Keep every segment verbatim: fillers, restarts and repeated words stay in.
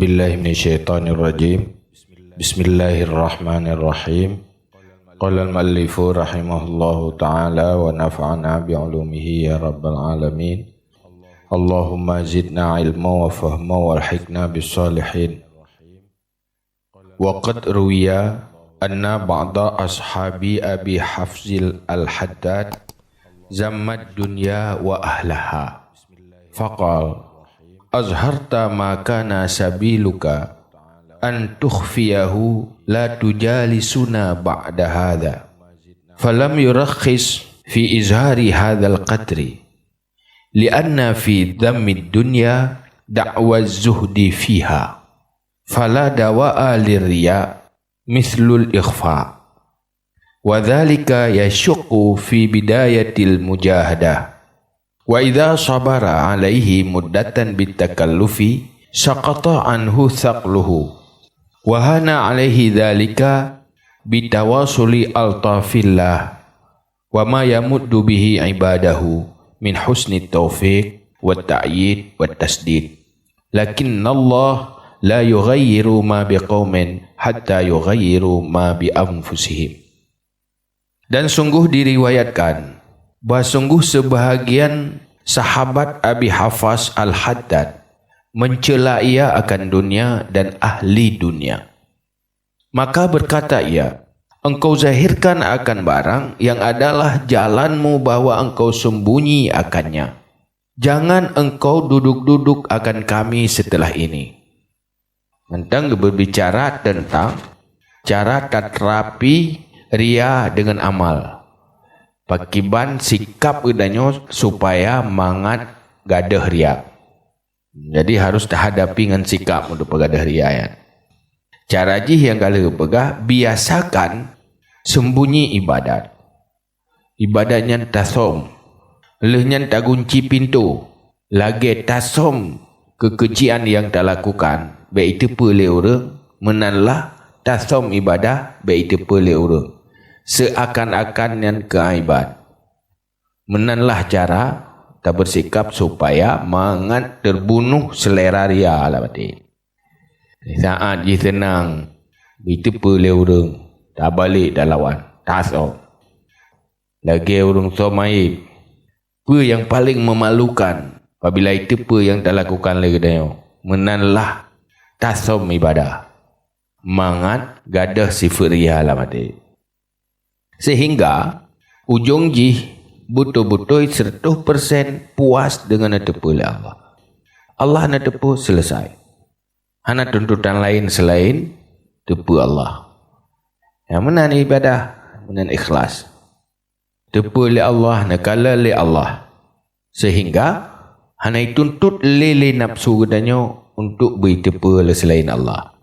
Billahi minasyaitonirrajim. Bismillahirrahmanirrahim. Qala al-muallifu rahimahullahu ta'ala wa nafa'ana bi ulumihi ya rabbal alamin. Allahumma zidna ilma wa fahma wa alhiqna bis salihin. Wa qad ruwiya anna ba'da ashabi Abi Hafsil Al-Haddad zammat dunya wa ahlaha. Faqal, "Azharta ma kana sabiluka an tukhfiyahu la tujalisuna ba'da hadha." Falam yurakhis fi izhari hadhal qadri. Li'anna fi dhammid dunya da'wa zuhdi fiha. Fala dawa'a lirriya mithlul ikhfa. Wa dhalika yashuqqu fi bidayatil mujahadah. Wa idza sabara alaihi muddatan bitakallufi saqata anhu thaqluhu. Wa hana alaihi dhalika bitawasuli altafillah wa ma yamuddu bihi ibadahu min husni taufiq wa ta'yid wa tasdid. Lakinnallah la yughayyiru ma biqaumin hatta yughayyiru ma bi anfusihim. Dan sungguh diriwayatkan bahwa sungguh sebahagian sahabat Abi Hafas Al-Haddad mencela ia akan dunia dan ahli dunia. Maka berkata ia, "Engkau zahirkan akan barang yang adalah jalanmu bahwa engkau sembunyi akannya. Jangan engkau duduk-duduk akan kami setelah ini." Mantong geubicara teuntang cara taterapi ria deungon amal. Pakiban sikap geutanyoe supaya mangat gadôh ria. Jadi harus tahadapi ngon sikap untuk peugadôh ria nyan. Cara jih nyang ka lheueh geupeugah, biasakan sembunyi ibadat. Ibadat nyan tasöm, lheueh nyan tagunci pintoe. Lagée tasöm keukeucian nyang talakukan bék jiteupeue lé ureuëng, meunan lah tasöm ibadah bék jiteupeue lé ureuëng, seuakan-akan nyan keuaiban. Meunan lah cara tabeusikap supaya mangat teubunoh seulera ria lam até. Saát jih seunang, jiteupeue lé ureuëng, tabalek talawan, tasöm. Lagée ureuëng söm aéb, peue nyang paleng meumalukan apabila jiteupeue nyang talakukan lé geutanyoe, meunan lah tasöm ibadah, mangat gadôh sifeuet ria lam até. Seuhingga ujong jih beutôi-beutôi seureutôh persen puas deungon neuteupeue lé Allah. Allah neuteupeue, seuleusai. Hana tuntotan laén seulaén teupeue Allah. Nyang meunan ibadah, meunan ikhlas. Teupeue lé Allah, neukalon lé Allah. Seuhingga hana jituntot lé, lé nafsu geutanyoe untuk beujiteupeue lé seulaén Allah.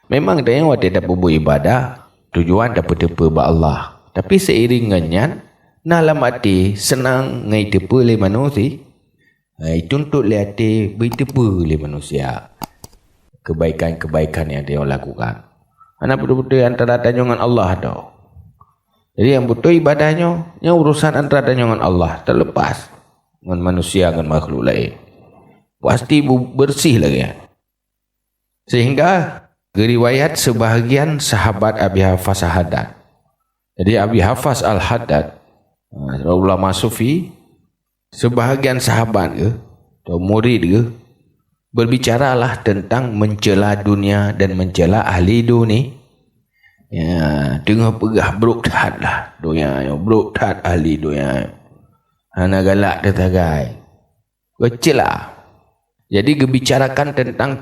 Memang tanyoe watée tapeubuet ibadah, tujuan tapeuteupeue bak Allah. Tapi seiring ngon nyan, na lam até seunang ngon jiteupeue lé manusia. Hai, jituntot lé até beujiteupeue lé manusia keubaikan-keubaikan nyang tanyoe lakukan. Hana beutôi-beutôi antara tanyoe ngon Allah tau. Jadi nyang beutôi ibadah nyoe, nyoe urosan antara tanyoe ngon Allah, teulepas ngon manusia, ngon makhluk laén. Pasti bu-, beureuséh lagée nyan. Seuhingga geuriwayat seubahagian sahabat Abi Hafas Al-Haddad. Jadi Abi Hafas Al-Haddad, ha, ulama sufi, seubahagian sahabat geuh, atau murid geuh, beubicaralah teuntang meuncela dunia dan meuncela ahli duni-, ya, teungoh peugah brok that lah donya nyoe, brok that ahli donya nyoe. Hana galak teusagai. Geucela. Jadi geubicarakan teuntang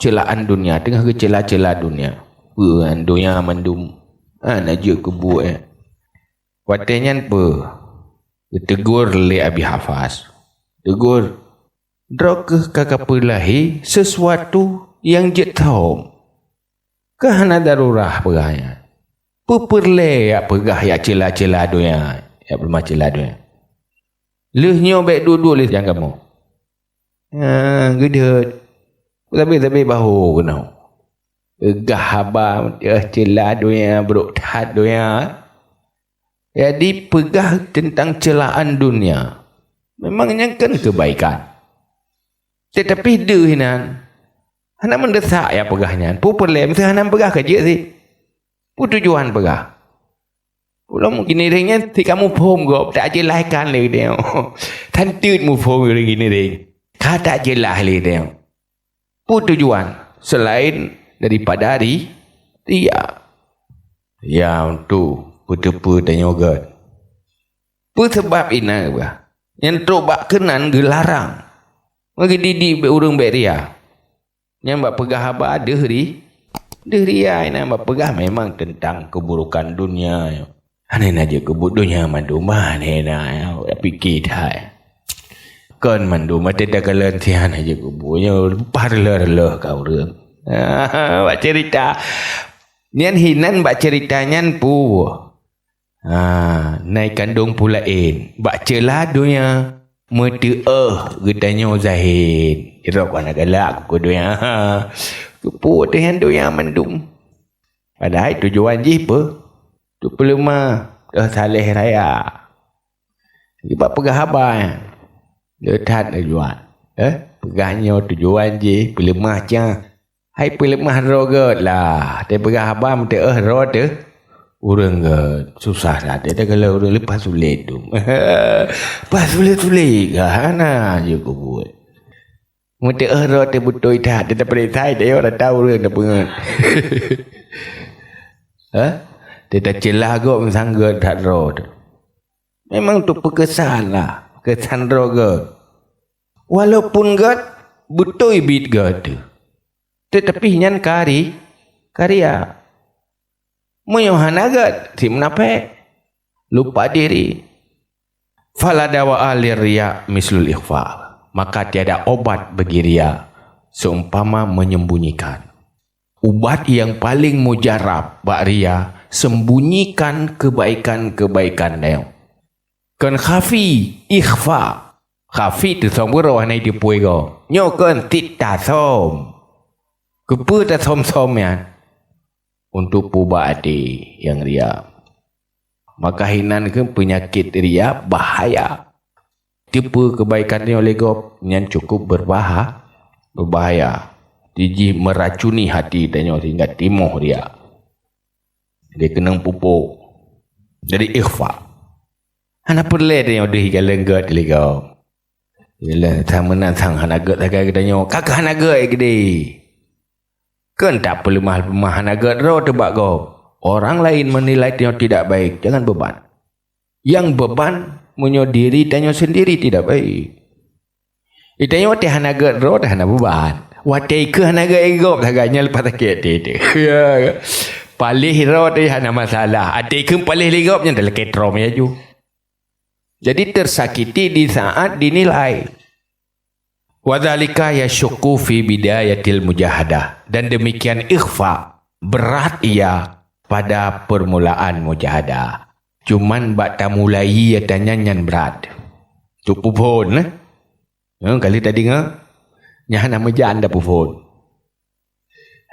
celaan dunia, teungoh geucela-cela dunia. Peue nyan donya mandum, ha, na jeuet keu buet, eh. Watée nyan peue? Geuteugor lé Abi Hafas. Teugor, "Droe kheueh ka kapeulahé sisuatu nyang jeuet thom. Ka hana darurah peugah nyan. Peue peureulée jak peugah jak cela-cela donya, jak peuleumah cela donya? Lheueh nyoe bék duek-duek lé nyang kamoe." Nyan geudeuet. Sabé-sabé bahô keunoe. Peugah haba, eh, cela donya, brok that donya. Jadi, peugah teuntang celaan dunia. Memang nyan kan keubaikan. Teutapi deuh inan, Hana meudeusak ya peugah nyan. Peue peureulée, meusé hana peugah ka jeuet sih. Peue tujuan peugah? Ulôn Giniréng nyan si kamoe phom gob, tak jeulahkan lé tanyoe. Tanteut muphom ureuëng Giniréng. Ka tak jeulaih lé tanyoe. Peue tujuan selain daripada ri-, riya? Ya, untuk peuteupeue tanyoe gét. Peue sabab inan bah? Nyang trok bak keunan geularang. Meugeudidik bak ureuëng bék riya. Nyang bak peugah haba deuh ri-, deuh riya, inan bak peugah memang teuntang keuburokan dunia. Hana na jeuet keubuet donya mandum, hana na, ya, pike that. Kon mandum, até takalon si hana jeuet keubuet, nyoe leupah reuloh-reuloh ka ureuëng. Bak cerita. Nyan hinan bak cerita nyan peue? Ha, nai kandong peue laén. Bak ceula donya, meuteuôh geutanyoe zahén. Irok hana galak keu donya. Keupeue teuh nyan donya mandum. Padahai tujuan jih peue? Untuk peuleumah, eh, saleh raya. Bak peugah haba nyan. Le that tujuan. Eh, peugah nyoe tujuan jih peuleumah cah. Hai peuleumah droe gét lah. Teupeugah haba meuteuôh droe teuh ureuëng gét. Susah that. Teuka lé ureuëng leupah sulet tu. Leupah sulet-sulet ka hana jeuet keubuet. Meuteuôh droe teuh beutôi that, teuka peuriksa, teuka rata ureuëng teupeungeut. Ha? Teuka celah gob meusanggot that droe teuh. Memang tu peukeusan lah, peukeusan droe gét. Walaupun gét, beutôi biet gét teuh. Teutapi nyan kari-, karya. Meunyoe hana gét, si munafék, lupa diri. Fala dawa'a lirriya mislul ikhfa. Maka tiada obat bagi riya seumpama menyembunyikan. Ubat yang paling mujarab bak riya, sembunyikan kebaikan-kebaikan nyoe. Kon khafi, ikhfa. Khafi teusöm uroe hana jiteupeue gob. Nyoe kon tiep tasöm. Keupeue tasöm-söm nyan? Untuk peubeubaih até nyang riya. Maka hinan keuh peunyakét riya bahaya. Teupeue keubaikan nyoe lé gob, nyan cukup beurbaha-, beubahaya. Jih meuracuni hati tanyoe sehingga timoh riya. Dia keunong pupuk. Jadi ikhfa. Hana peureulée tanyoe deuh ikalon gét lé gob. Yalah, sang meunan sang hana gét sagai geutanyoe. Ka keuh hana gét geude. Kon tapeuleumah-leumah hana gét droe teuh bak gob. Orang lain menilai tanyoe tidak baik, jangan beban. Nyang beban meunyoe diri tanyoe sendiri tidak baik. Itanyoe watée hana gét droe teuh hana beban. Watée keuh hana gét gob sagai nyan leupah sakét até teuh. Ya. Paléh droe teuh hana masalah. Até keuh paléh lé gob nyan talakée trom ya ju. Jadi tersakiti di saat dinilai. Wadzalika yasyuqqu fi bidayatil mujahadah. Dan demikian ikhfa berat ia pada permulaan mujahadah. Cuman bak tamulai ia tanyan nyan berat. Untuk pupun, eh? Hmm, kali tadi ngah, nyan hana meujan dah pupun.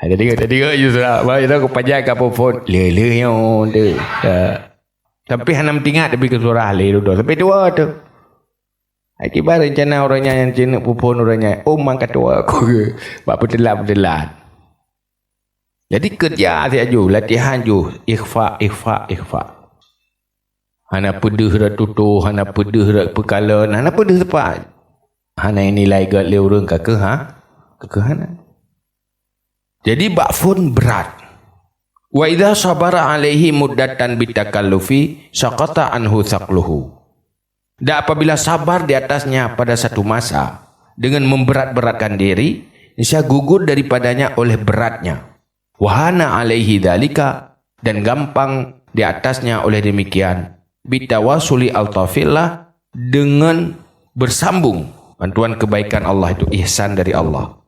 Hai tadi ngah, tadi ngah, Yusra, bah, kita ku pajak ka pupun. Le, le, nyo, tu. Ya. Tapi hana meutingat tapi keu surah le, tu. Tapi dua tu. Akibat rencana orang nyan nyang ceuneuk pupun orang nyan. Oh, mang ka tuwoe aku ke. Bak peutelat-peutelat. Jadi kerja siat ju, latihan ju. Ikhfa, ikhfa, ikhfa. Hana peudeuh rot tutoe, hana peudeuh rot peukalon, hana peudeuh teupah. Hana nilai gét lé ureuëng ka keuh, ha? Ka keuh hana. Jadi bak phon berat. Wa idza sabara alaihi muddatan bitakallufi saqata anhu tsaqluhu. Dan apabila sabar di atasnya pada satu masa dengan memberat-beratkan diri, niscaya gugur daripadanya oleh beratnya. Wahana alaihi dzalika, dan gampang di atasnya oleh demikian, bitawasuli altafillah, dengan bersambung bantuan kebaikan Allah itu, ihsan dari Allah.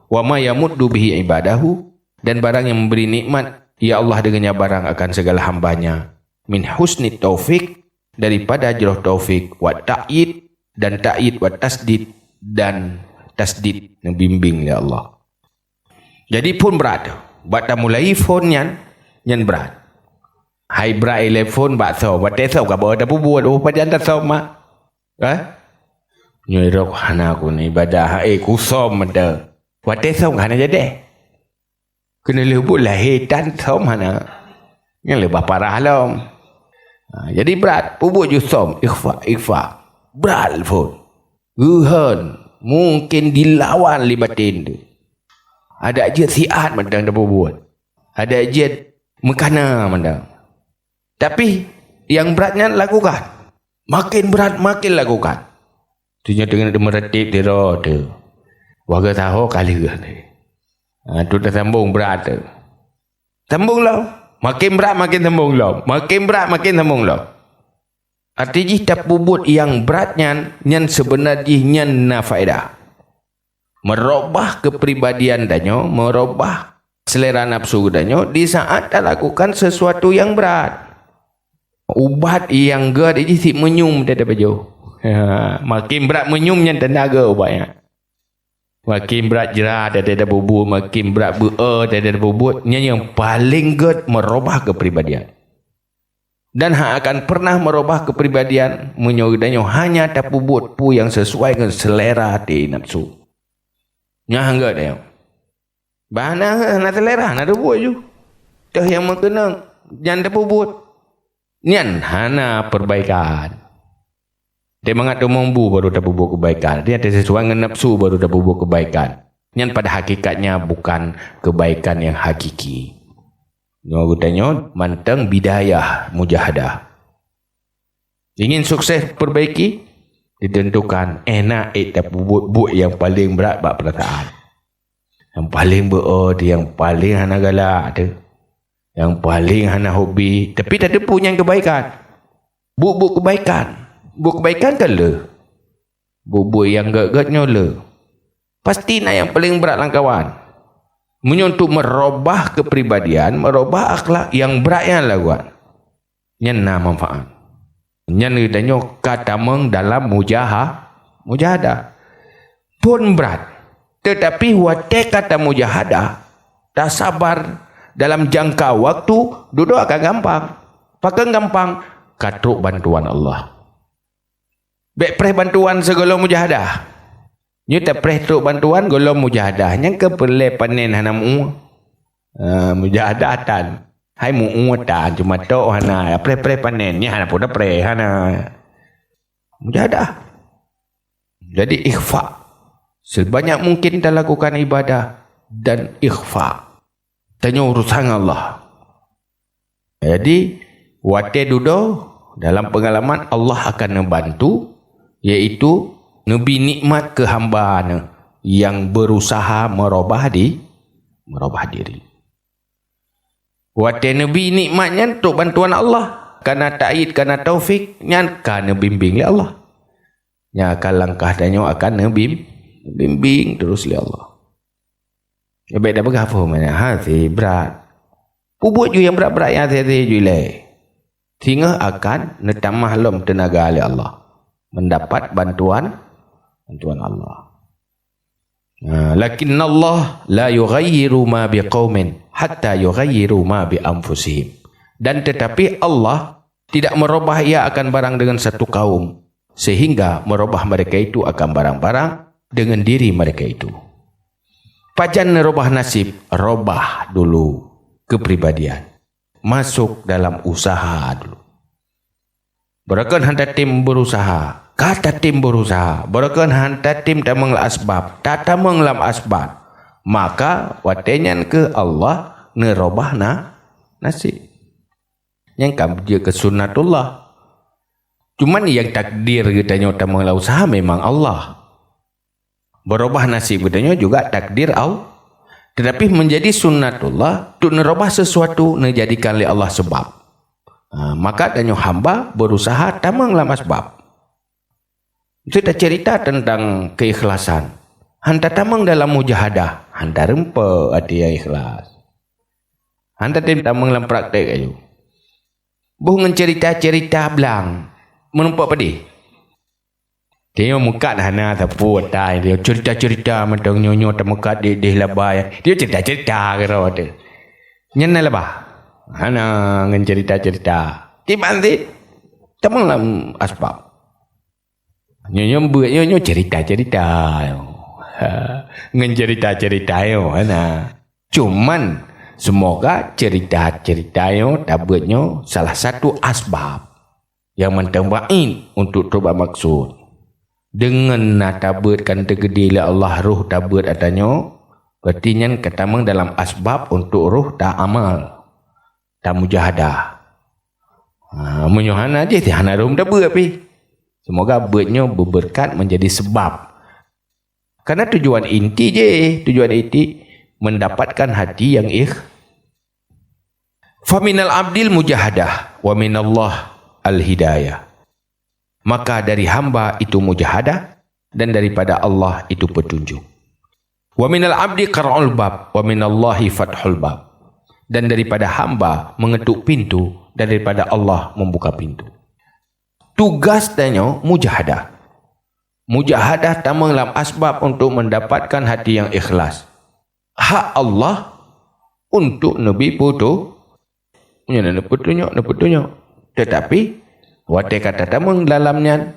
Wa ma yamuddu bihi ibadahu, dan barang yang memberi nikmat, ya Allah, dengannya barang akan segala hambanya, min husni taufik, daripada jroh taufik, wa ta'yid, dan ta'yid, wa tasdid, dan tasdid, neubimbing lé Allah. Jadi phon berat. Bak tamulai phon nyan, nyan berat. Hai berat ilée phon bak som. Watée som ka bawa tapubuet, oh pajan tasöm mak. Eh? Nyoe rok hana ku ni ibadah, eh, kusöm mata. Watée sôm ka hana jadeh. Keuneulheueh buet lahé tan sôm hana. Nyang leubeh parah lom. Ha, jadi brat, peubuet ju sôm, ikhfa, ikhfa. Brat phon. Geuhon, mungken dilawan lé baten teuh. Adak jeuet siat mantong tapeubuet. Adak jeuet meukana mantong. Tapi, nyang brat nyan lakukan. Makin brat, makin lakukan. Tujoh teungoh meuratéb sidroe teuh. Wah geusaho ka lheueh. Ha, tu tasambong brat teuh. Sambong lom. Makin brat, makin sambong lom. Makin brat, makin sambong lom. Arti jih tapeubuet nyang brat nyan, nyan seubeuna jih nyan na faedah. Meurubah keupribadian tanyoe, meurubah seulera nafeusu tanyoe di saat talakukan sesuatu nyang brat. Ubat nyang gét jih sit meunyum teuh tapajoh. Ha, makin brat meunyum nyan tanda gét ubat nyan. Makin brat jra teuh tapeubuet, makin brat beu-e teuh tapeubuet, nyan nyang paleng gét meurubah keupribadian. Dan hana akan pernah meurubah keupribadian meunyoe geutanyoe hanya tapeubuet peue nyang sisuai ngon seulera até nafeusu. Nyan hana gét nyoe. Bah hana, hana seulera, hana tapeubuet ju. Toh nyang meukeunong, nyan tapeubuet. Nyan hana perbaikan. Teumangat teumong bu baru tapeubuet keubaikan. Artinya, teusisuai ngon nafeusu baru tapeubuet keubaikan. Nyan pada hakikatnya bukan keubaikan nyang hakiki. Nyoe geutanyoe mantong bidayah mujahadah. Ingin sukses perbaiki, ditentukan ék na ék tapeubuet buet nyang paleng brat bak peurasaan. Nyang paleng beu-e teuh, nyang paleng hana galak teuh, nyang paleng hana hobi, tapi tateupeue nyan keubaikan. Buet-buet keubaikan. Buet keubaikan kan le. Buet-buet nyang gét-gét nyoe le. Pasti na nyang paleng brat lam kawan. Meunyoe untuk meurubah keupribadian, meurubah akhlak, nyang brat nyan lagoe. Nyan na manfaat. Nyan geutanyoe ka tamong dalam mujaha-, mujahadah. Phon brat. Teutapi watée ka tamujahadah, tasabar dalam jangka waktu, dudoe akan gampang. Pakon gampang? Ka trok bantuan Allah. Bék preh bantuan sigohlom mujahadah. Nyoe tapreh trok bantuan gohlom mujahadah. Nyan keuh peureulée panen hana meu-ue. Ha, mujahadah tan. Hai meu-ue tan, cuma tok hana. Preh-preh panen. Nyan hana peue tapreh, hana. Mujahadah. Jadi ikhfa. Sebanyak mungkin talakukan ibadah dan ikhfa. Tanyoe urusan Allah. Jadi, watée dudoe dalam peungalaman Allah akan neubantu, yaitu neubi nikmat keu hamba Neuh nyang beurusaha meurubah di-, meurubah diri. Watée neubi nikmat nyan trok bantuan Allah, kana ta'id, kana taufik, nyan ka neubimbéng lé Allah. Nyan akan langkah tanyoe akan neubim-, bimbéng terus lé Allah. Bék tapeugah peue meunan, hase brat. Peubuet ju nyang brat-brat nyang hase-hase ju ilée. Singoh akan neutamah lom teunaga lé Allah. Mendapat bantuan, bantuan Allah. Nah, "Lakinnallaha la yughayyiru ma biqaumin hatta yughayyiru ma bi anfusihim." Dan tetapi Allah tidak merubah Ia akan barang dengan satu kaum, sehingga merubah mereka itu akan barang-barang dengan diri mereka itu. Pajan neurubah nasib, rubah dulu kepribadian. Masuk dalam usaha dulu. Beureukan han tatem berusaha, ka tatem berusaha. Beureukan han tatem tamong lam asbab, tatamong lam asbab. Maka watée nyan keuh Allah neurubah na-, nasib. Nyang ka jeuet keu sunnatullah. Cuman nyang takdir geutanyoe tamong lam usaha memang Allah. Beurubah nasib geutanyoe juga takdir Allah. Tetapi menjadi sunnatullah, untuk neurubah sesuatu neujadikan lé Allah sebab. Ha, maka tanyoe hamba berusaha tamong lam asbab. Untuk tacerita tentang keikhlasan. Han tatamong dalam mujahadah, han tarumpok até nyang ikhlas. Han tatem tamong lam praktek aju. Boh ngon cerita-cerita blang, meurumpok pedih. Tanyoe meukat hana sapeue tai, dia cerita-cerita mantong nyoe-nyoe tameukat di, di labai. Dia cerita-cerita keudroe teuh. Nyan na leubeh. Hana ngon cerita-cerita. Tiban sit, tamong lam asbab. Nyoe-nyoe beuet, nyoe-nyoe cerita-cerita. Ngon cerita-cerita nyoe, nah. Cuman, semoga cerita-cerita nyoe tabeuet nyoe salah satu asbab nyang mantong baik untuk tobat maksud. Deungon na tabeuet kan teugede lé Allah roh tabeuet ata nyoe, berarti nyan ka tamong dalam asbab untuk roh ta amal, ta mujahadah. Ha, meunyoe hana jih, hana roh tabeuet pih. Semoga beuet nyoe berkat menjadi sebab. Karena tujuan inti jih, tujuan inti mendapatkan hati yang ikh. Faminal abdil mujahadah, wa minallah al-hidayah. Maka dari hamba itu mujahadah, dan daripada Allah itu petunjuk. Wa minal abdi qar'ul bab, wa minallahi fathul bab. Dan daripada hamba mengetuk pintu, dan daripada Allah membuka pintu. Tugas tanyoe mujahadah. Mujahadah tamong lam asbab untuk mendapatkan hati yang ikhlas. Hak Allah untuk neubi peutu-, nyan neupeutunyok, neupeutunyok. Tetapi, watée ka tatamong dalam nyan,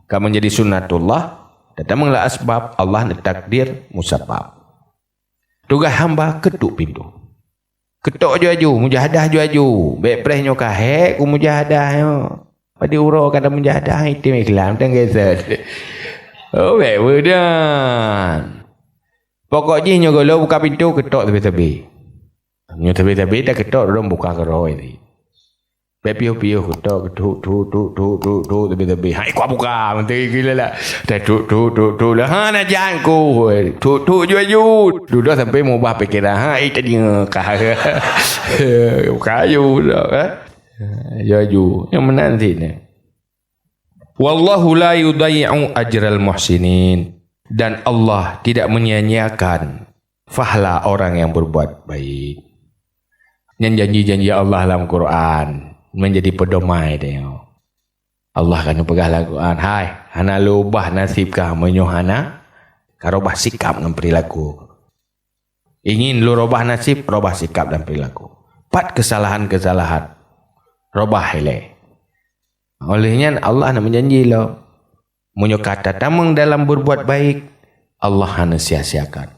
ka menjadi sunnatullah, tatamong lam asbab, Allah neutakdir musabab. Tugaih hamba keutok pintoe. Keutok ju aju, mujahadah ju aju. Bék preh nyoe ka hék ku mujahadah nyoe. Padum uroe ka tamujahadah, item Islam, tan geuseuet. Oh, bék beudan. Pokok jih nyoe gohlom buka pintoe, keutok sabe-sabe. Nyoe sabe-sabe dah keutok, lom buka keudroe jih. Bék piôh-piôh keutok, keutok, tok, tok, tok, tok, tok, sabe-sabe. Hai, kubuka, menteri gila lah. Dah tok, tok, tok, tok lah. Ha, na jan ku. Tok, tok, ju, ju. Dudoe sampai mengubah pikiran. Ha, eh, tadi, eh, ka. Kayu dah, eh. Ju, ju. Nyang meunan sini. Wallahu la yudai'u ajral muhsinin. Dan Allah tidak menyia-nyiakan pahala orang yang berbuat baik. Nyan janji-janji Allah lam Quran menjadi pedoman tanyoe. Allah ka neupeugah lam Quran, "Hai, hana lôn ubah naseb kah meunyoe hana karubah sikap ngon perilaku." Ingin lôn rubah naseb, rubah sikap dan perilaku. Pat kesalahan-kesalahan, rubah ilée. Oleh nyan Allah na meujanji lom, meunyoe ka tatamong dalam berbuat baik, Allah hana sia-siakan.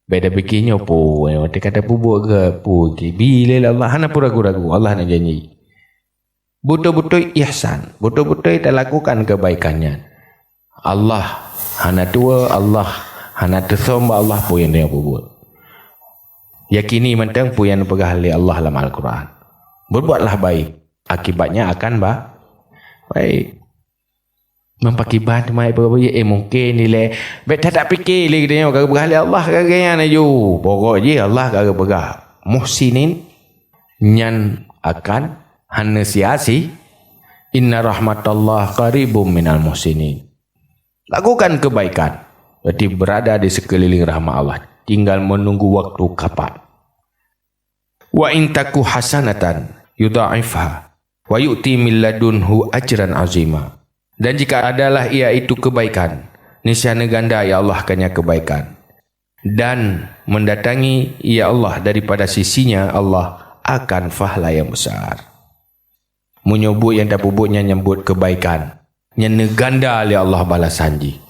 Bék tapike nyoe peue, watée ka tapeubuet keu peue, bi lé Allah, hana peue ragu-ragu, Allah na janji. Beutôi-beutôi ihsan, beutôi-beutôi talakukan keubaikan nyan. Allah hana tuwoe, Allah hana teusöm bak Allah peue nyang tanyoe peubuet. Yakini mantong peue nyang neupeugah lé Allah lam Al-Quran. Berbuatlah baik, akibatnya akan ba-, baik. Meunyoe pakiban teuma ipeugah, eh, mungken ilée. Bék that-that pike lé geutanyoe ka geupeugah lé Allah ka geupeugah nyan laju. Pokok jih Allah ka geupeugah, muhsinin nyan akan hana sia-sia. Inna rahmatallah qaribum minal muhsinin. Lakukan kebaikan, berarti berada di sekeliling rahmat Allah. Tinggal menunggu waktu kapan. Wa in taku hasanatan yudha'ifha wa yu'ti min ladunhu ajran azima. Dan jika adalah ia itu kebaikan, niscaya neuganda ia Allah kanya kebaikan. Dan mendatangi ia Allah daripada sisinya Allah akan pahala yang besar. Meunyoe buet nyang tapeubuet nyan, nyan buet kebaikan, nyan neuganda lé Allah balasan jih.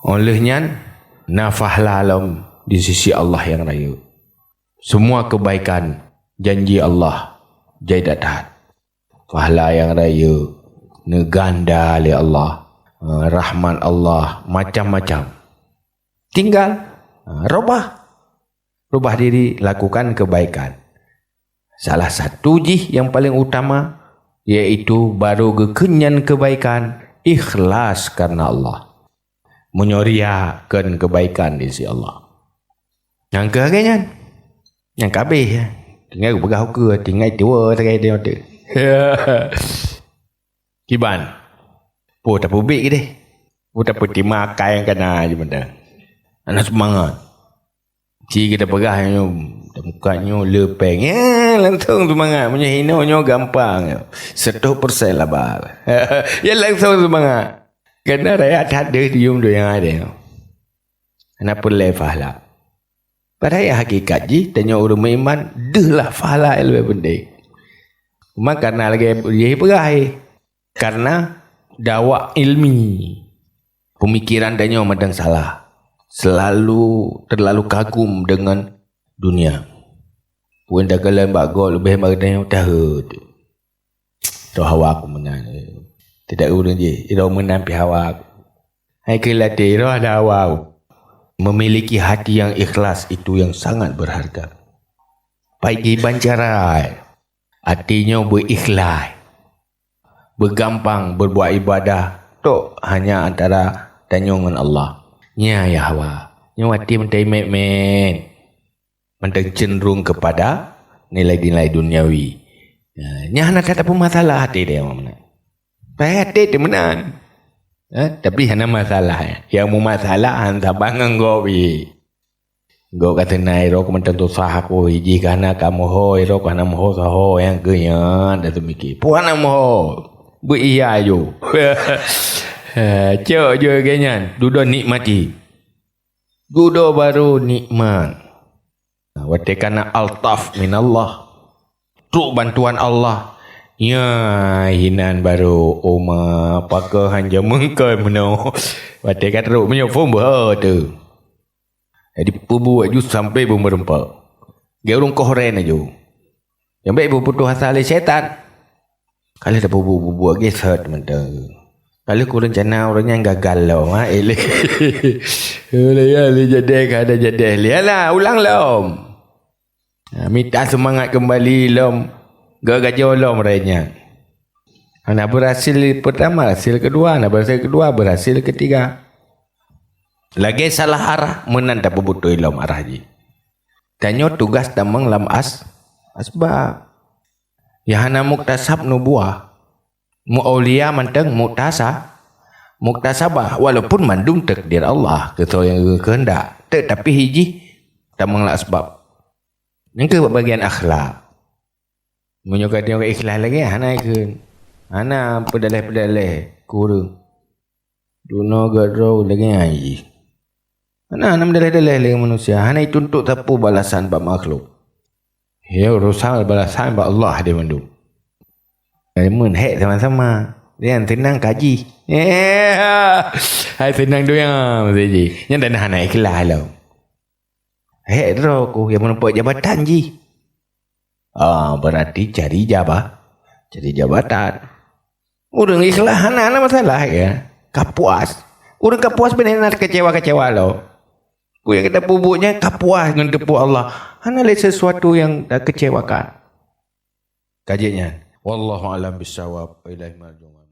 Óh lheueh nyan, na pahala lom di sisi Allah nyang rayeuk. Semua kebaikan janji Allah jai that-that. Pahala nyang rayeuk neuganda lé Allah, eh, rahmat Allah macam-macam. Tinggal, eh, robah. Rubah diri, lakukan kebaikan. Salah satu jih nyang paléng utama, yaitu barô geukheun nyan kebaikan ikhlas karena Allah. Meunyoe riya, kon kebaikan di sisi Allah. Nyang keu lagée nyan, nyang ka abéh, ya. Tinggai geupeugah ukeue, tinggai tuwoe sagai di mata. Kiban. Peue tapeubék keudeh? Peue tapeutima akai nyang kana jih mantong? Hana seumangat. Ci geuda peugah nyoe, tamuka nyoe le péng. Ya, langsung seumangat. Meunyoe hinoe nyoe gampang nyoe. Seratus persen laba. Ya, langsung seumangat. Karena rakyat that deuh diyum donya deh. Hana peureulée pahala. Padahai hakikat jih, tanyoe ureuëng meuiman, deuh lah pahala nyang leubeh penting. Cuma karena lagée jih peugah, eh. Karena dakwah ilmi, pemikiran tanyoe mantong salah. selalu terlalu kagum dengan dunia. Pun takalon bak gob leubeh meunan tahe tu. Toh hawa ku meunan. Tidak ureueng jih, iro meunan pi hawa ku. Hai keu latih iro ada hawa ku. Memiliki hati yang ikhlas itu yang sangat berharga. Pai kiban cara, artinyo beuikhlaih. Beugampang berbuat ibadah tok hanya antara tanyoe ngon Allah. Nya ya hawa. Nyoe até mantong mét-mét. Mantong cenderung kepada nilai-nilai duniawi. Ya, nya hana that tapeumasalah até dia meunan. Pai até teuh meunan. Ha, tapi hana masalah. Yang meumasalah han saban ngon gob. Gob ka seunai ro ku mantong tusah aku, ijih ka hana ka meuho, ro ku hana meuho saho nyang keu nyan dah teumiki. Puan hana meuho. Beu iya ju. Cok ju lagèe nyan, dudoe nikmati. Dudoe baru nikmat. Watèe kana altaf minallah. Trok bantuan Allah. Nya hinan baru uma pakoe han jameun kon meunoe. Watèe ka trok meunyoe phon beuhe teuh. Jadi peubuet ju sampai beumeureumpok. Geu ureueng koh ren aju. Nyang bèk beuputôh asa lé syaitan. Ka lheueh tapeubuet-buet geset mantong. Ka lheueh ku reuncana ureueng nyan gagal lom, ha, eh, lé. Lé, ya, lé jadeh ka ada jadeh lé. Alah, ulang lom. Ha, mita seumangat keumbali lom. Geu gajoh lom rai nyan. Hana berhasil pertama, hasil kedua, hana berhasil kedua, berhasil ketiga. Lagèe salah arah, meunan tapeubeutôi lom arah jih. Tanyoe tugas tamong lam as-, asbab. Nyang hana muktasab nubuah. Mu'aulia mantong muktasa-, muktasabah, walaupun mandum takdir Allah, keu soe nyang geukeuheundak. Tetapi hijih tamong lam asbab. Nyang keu bagian akhlak. Meunyoe ka teuka ikhlas lagèe, hana ikheun. Hana peudaleh-peudaleh keu ureueng. Dunoe geuh droe lagèe nyan jih. Hana, hana meudaleh-daleh lé manusia, hana ituntut sapeue balasan bak makhluk. Ya, urusan balasan bak Allah dia mandum. Ilmun hek sama-sama. Dia yang tenang kaji. Hai tenang donya mesti ji. Nyan dah hana ikhlas lom. Hek droe ku yang menumpuk jabatan ji. Ah, berarti cari jabah, cari jabatan. Ureueng ikhlas hana, hana masalah ya. Ka puas. Ureueng ka puas beuna na kecewa-kecewa lo. Ku yang kita peubuet nyan ka puas ngon teupeu Allah. Hana lé sesuatu yang takecewakan. Ka jeuet nyan. Wallahu a'lam bissawab. Wa ilaihi marji'un.